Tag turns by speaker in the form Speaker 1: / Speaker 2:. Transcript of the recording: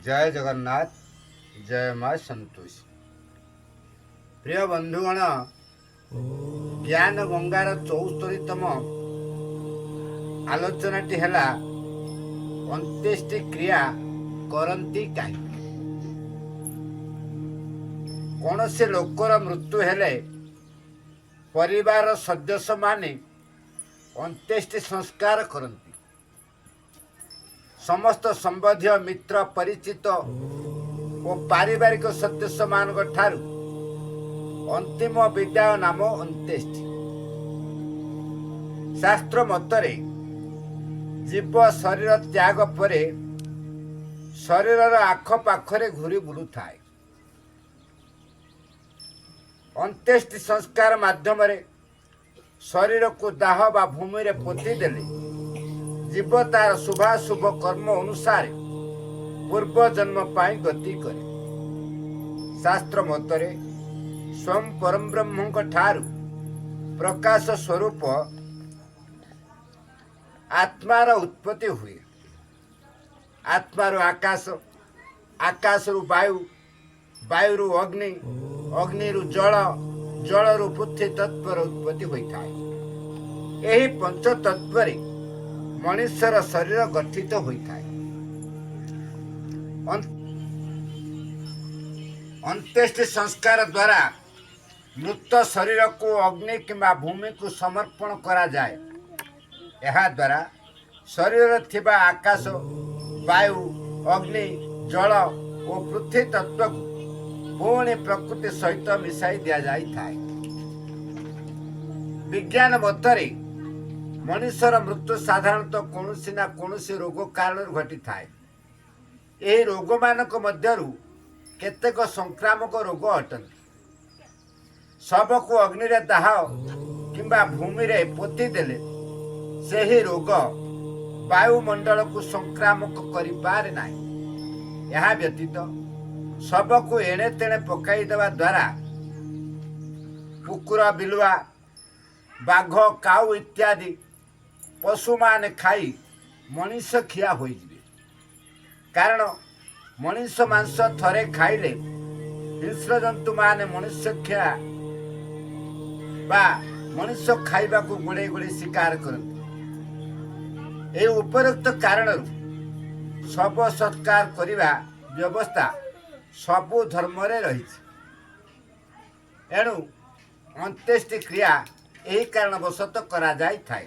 Speaker 1: ଜୟ ଜଗନ୍ନାଥ, ଜୟ ମା ସନ୍ତୋଷୀ। ପ୍ରିୟ ବନ୍ଧୁଗଣ, ଜ୍ଞାନ ଗଙ୍ଗାର 74ତମ ଆଲୋଚନାଟି ହେଲା ଅନ୍ତ୍ୟେଷ୍ଟି କ୍ରିୟା କରନ୍ତି କାହିଁକି? କୌଣସି ଲୋକର ମୃତ୍ୟୁ ହେଲେ ପରିବାର ସଦସ୍ୟମାନେ ଅନ୍ତ୍ୟେଷ୍ଟି ସଂସ୍କାର କରନ୍ତି। ସମସ୍ତ ସମ୍ବନ୍ଧୀୟ, ମିତ୍ର, ପରିଚିତ ଓ ପାରିବାରିକ ସଦସ୍ୟମାନଙ୍କ ଠାରୁ ଅନ୍ତିମ ବିଦାୟ ନାମ ଅନ୍ତ୍ୟେଷ୍ଟି। ଶାସ୍ତ୍ର ମତରେ ଜୀବ ଶରୀର ତ୍ୟାଗ ପରେ ଶରୀରର ଆଖପାଖରେ ଘୁରି ବୁଲୁଥାଏ। ଅନ୍ତ୍ୟେଷ୍ଟି ସଂସ୍କାର ମାଧ୍ୟମରେ ଶରୀରକୁ ଦାହ ବା ଭୂମିରେ ପୋତି ଦେଲେ ଜୀବ ତାର ଶୁଭାଶୁଭ କର୍ମ ଅନୁସାରେ ପୂର୍ବ ଜନ୍ମ ପାଇଁ ଗତି କରେ। ଶାସ୍ତ୍ର ମତରେ ସ୍ୱୟଂ ପରମବ୍ରହ୍ମଙ୍କ ଠାରୁ ପ୍ରକାଶ ସ୍ୱରୂପ ଆତ୍ମାର ଉତ୍ପତ୍ତି ହୁଏ। ଆତ୍ମାରୁ ଆକାଶ, ଆକାଶରୁ ବାୟୁ, ବାୟୁରୁ ଅଗ୍ନି, ଅଗ୍ନିରୁ ଜଳ, ଜଳରୁ ପୃଥ୍ୱୀ ତତ୍ତ୍ୱର ଉତ୍ପତ୍ତି ହୋଇଥାଏ। ଏହି ପଞ୍ଚତତ୍ତ୍ୱରେ ମଣିଷର ଶରୀର ଗଠିତ ହୋଇଥାଏ। ଅନ୍ତ୍ୟେଷ୍ଟି ସଂସ୍କାର ଦ୍ୱାରା ମୃତ ଶରୀରକୁ ଅଗ୍ନି କିମ୍ବା ଭୂମିକୁ ସମର୍ପଣ କରାଯାଏ। ଏହାଦ୍ୱାରା ଶରୀରରେ ଥିବା ଆକାଶ, ବାୟୁ, ଅଗ୍ନି, ଜଳ ଓ ପୃଥ୍ୱୀ ତତ୍ତ୍ୱକୁ ପୁଣି ପ୍ରକୃତି ସହିତ ମିଶାଇ ଦିଆଯାଇଥାଏ। ବିଜ୍ଞାନ ମତରେ ମଣିଷର ମୃତ୍ୟୁ ସାଧାରଣତଃ କୌଣସି ନା କୌଣସି ରୋଗ କାରଣରୁ ଘଟିଥାଏ। ଏହି ରୋଗମାନଙ୍କ ମଧ୍ୟରୁ କେତେକ ସଂକ୍ରାମକ ରୋଗ ଅଟନ୍ତି। ଶବକୁ ଅଗ୍ନିରେ ଦାହ କିମ୍ବା ଭୂମିରେ ପୋତି ଦେଲେ ସେହି ରୋଗ ବାୟୁମଣ୍ଡଳକୁ ସଂକ୍ରାମକ କରିପାରେ ନାହିଁ। ଏହା ବ୍ୟତୀତ ଶବକୁ ଏଣେ ତେଣେ ପକାଇ ଦେବା ଦ୍ୱାରା କୁକୁର, ବିଲୁଆ, ବାଘ, କାଉ ଇତ୍ୟାଦି ପଶୁମାନେ ଖାଇ ମଣିଷ ଖିଆ ହୋଇଯିବେ। କାରଣ ମଣିଷ ମାଂସ ଥରେ ଖାଇଲେ ହିଂସ୍ର ଜନ୍ତୁମାନେ ମଣିଷ ଖିଆ ବା ମଣିଷ ଖାଇବାକୁ ଗୋଡ଼େଇ ଗୋଡ଼େଇ ଶିକାର କରନ୍ତି। ଏହି ଉପରୋକ୍ତ କାରଣରୁ ଶବ ସତ୍କାର କରିବା ବ୍ୟବସ୍ଥା ସବୁ ଧର୍ମରେ ରହିଛି। ଏଣୁ ଅନ୍ତ୍ୟେଷ୍ଟି କ୍ରିୟା ଏହି କାରଣବଶତଃ କରାଯାଇଥାଏ।